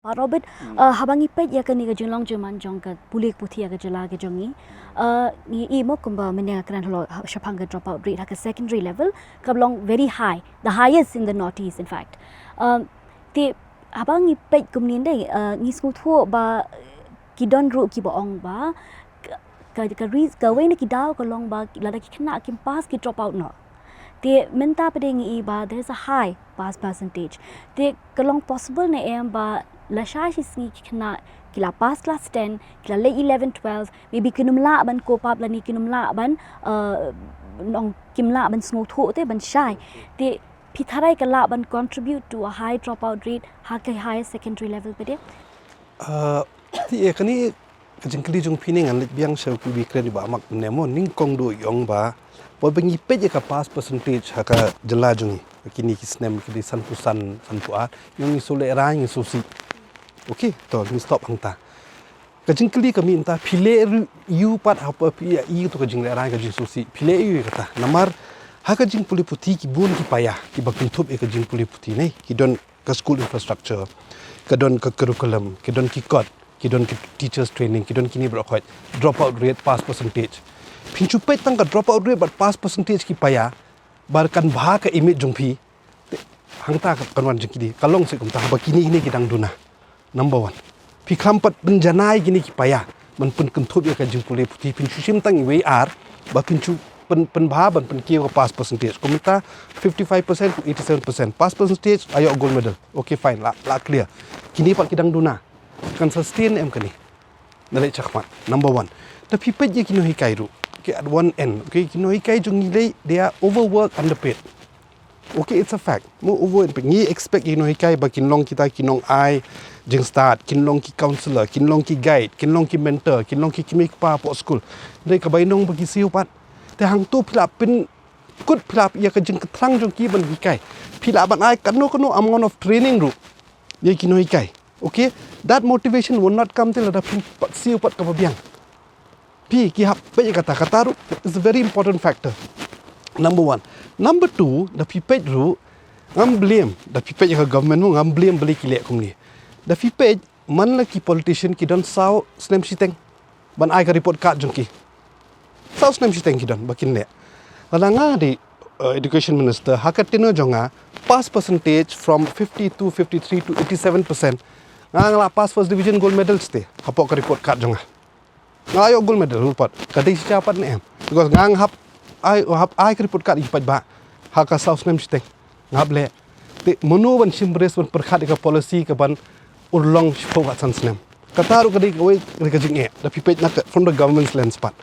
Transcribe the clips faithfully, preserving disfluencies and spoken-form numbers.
Pat Robert, uh, haba ngi peit ïa kane ka jinglong jingman jong ka pule puthi ïa ka jylla ka jong ngi, uh, ngi i mo kumba mynne ka kren halor shaphang ka dropout rate ha ka secondary level ka long very high, the highest in the Northeast, in fact. Um, te haba ngi peit kumne dei, uh, ngi sngewthuh ba ki don ruh kiba ong ba ka, ka, ka, re- ka wei na ki daw ka long ba lada ki khynnah kim pass ki dropout noh. Te mynta pat ngi i ba there's a high pass percentage. Te ka long possible ne em ba lashai shi sngi ki khynnah ki la pass class ten, ki la leit eleven, twelve, maybe kin ym lah ban cope up lane kin ym lah ban, uh, nong kim lah ban sngewthuh te ban shai. Te phi tharai ka lah ban contribute to a high dropout rate ha ka higher secondary level pat? Uh, te ïa kane ka jingkylli jong phi ne ngan leit biang sha u kiba kren ba mak ne mo nyngkong du ïong ba. Ba ngi peit ïa ka pass percentage ha ka jylla jong ngi. Kine ki snem kine sanphew san, sanphew ar. Ngi shu lehrain ngi shu sih. Okay, to ngi stop hangta. Ka jingkylli ka mih mynta phi leh ïa u pat haba phi ïa i to ka jinglehrain ka jingsngewsih. Phi leh ïa u kata. Namar ha ka jingpule puthi ki bun ki paia kiba kynthup ïa ka jingpule puthi ne. Ki don ka school infrastructure, ka don ka curriculum, ki don ki kot, ki don ki teachers training, ki don kine baroh khoit, dropout rate, pass percentage. Phin shu peit tang ka dropout rate bad pass percentage ki paia, ba kan bha ka image jong phi. Hangta ka kan wan jingkylli, ka long seh kumta haba kine kine ki dang duna. Number one. Phi kham pat pynjanai kine ki paia ban pynkynthup ïa ka jingpule puthi, phin shu shim tang iwei ar ba phin shu pyn, pynbha ban pynkiew ka pass percentage. Kumta fifty five percent to eighty seven percent pass percentage, ïoh gold medal. Okay, fine, la, la clear. Kine pat ki dang duna, kan sustain em kane? Nalei chakmat. Number one. Da phi peit ïa ki nonghikai ruh, okay, at one end, okay, ki nonghikai jong ngi lei, they are overworked, underpaid. Okay, it's a fact. Mo, over ngi expect ïa ki nonghikai ba kin long kita ki nongai jingstad, kin long ki counsellor, kin long ki guide, kin long ki mentor, kin long ki kmie kpa hapoh skul. Dei ka bainong ba ki siew pat. Te hangto phi lah pynkut, phi lah ïa ka jingkthang jong ki ban hikai. Phi lah ban ai kano kano amount of training ruh ïa ki nonghikai. Okay, that motivation will not come te lada phi siew pat kaba biang. Phi ki hap peit ïa kata, kata ruh is a very important factor. Number one. Number two, da phi peit ruh, ngam blame, da phi peit ïa ka government mo, ngam blame balei ki leh kumne. Da phi peit, man la ki politician ki don saw snem shiteng ban ai ka report card jong ki. Saw snem shiteng ki don ba kin leh. Lada nga dei, uh, education minister, ha ka tenure jong nga, pass percentage from fifty two, fifty three to eighty seven percent. Nga, nga la pass first division, gold medal shatei hapoh ka report card jong nga. Nga ïoh gold medal ruh pat. Ka dei shisha pat ne em? Because nga, nga hap ai, hap ai ka report card ïa ki paidbah ha ka saw snem shiteng. Nga hap leh. Te mano ban shim bres ban pyrkhat ïa ka policy kaban urlong shiphew bad san snem? Kata ruh ka dei kawei ka jingeh da phi peit na ka, from the government's lens pat.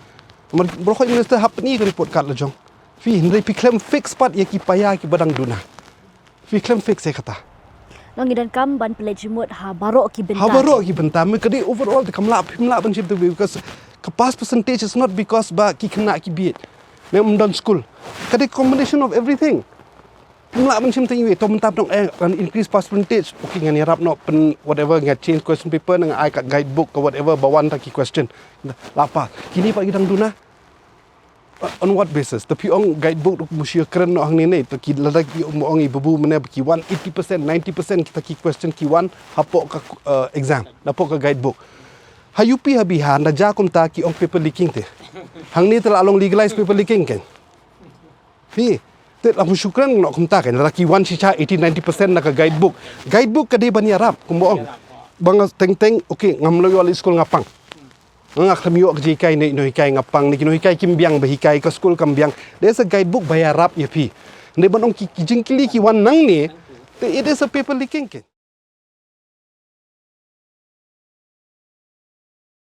Namar baroh khoit minister hap pyni ka report card la jong phi, hynrei phi khlem fix pat ïa ki paia kiba dang duna. Phi khlem fix ïa kata. Long ngi donkam ban pynleit jingmut ha baroh ki bynta. Ha baroh ki bynta. Me ka dei overall te kam lah, phim lah ban shim te, because ka pass percentage is not because ba ki khynnah ki bieit ne ym don skul. Ka dei combination of everything. Phim lah ban shim te iwei, to mynta nong eh kan increase pass percentage. Okay, ngan ïarap noh pyn whatever, nga change question paper, nga ai ka guidebook ka whatever ba wan ta ki question. Lah pass. Kine pat ki dang duna. Uh, on what basis? Te phi ong guidebook ruh must ïa kren noh hangne ne, te ki lada ki ong, ong i babu mane ba ki wan eighty percent, ninety percent kita ki question ki wan hapoh ka, uh, exam, hapoh ka guidebook. Ha U P ha Bihar da jia kumta ki ong paper leaking te. Hangne te la long legalize paper leaking kan. Phi, te la must ïa kren noh kumta kan, lada ki wan shisha eighty, ninety percent na ka guidebook. Guidebook ka dei ban ïarap kumba ong. Ba nga teng teng, okay, ngam lah ïoh leit skul nga pang. Nga khlem ïoh ka jinghikai ne nonghikai nga pang, ne ki nonghikai kim biang ba hikai, ka skul kam biang. There's a guidebook ba ïarap ïa phi. Ne ban ong ki, ki jingkylli ki wan nangne, te it is a paper leaking kan.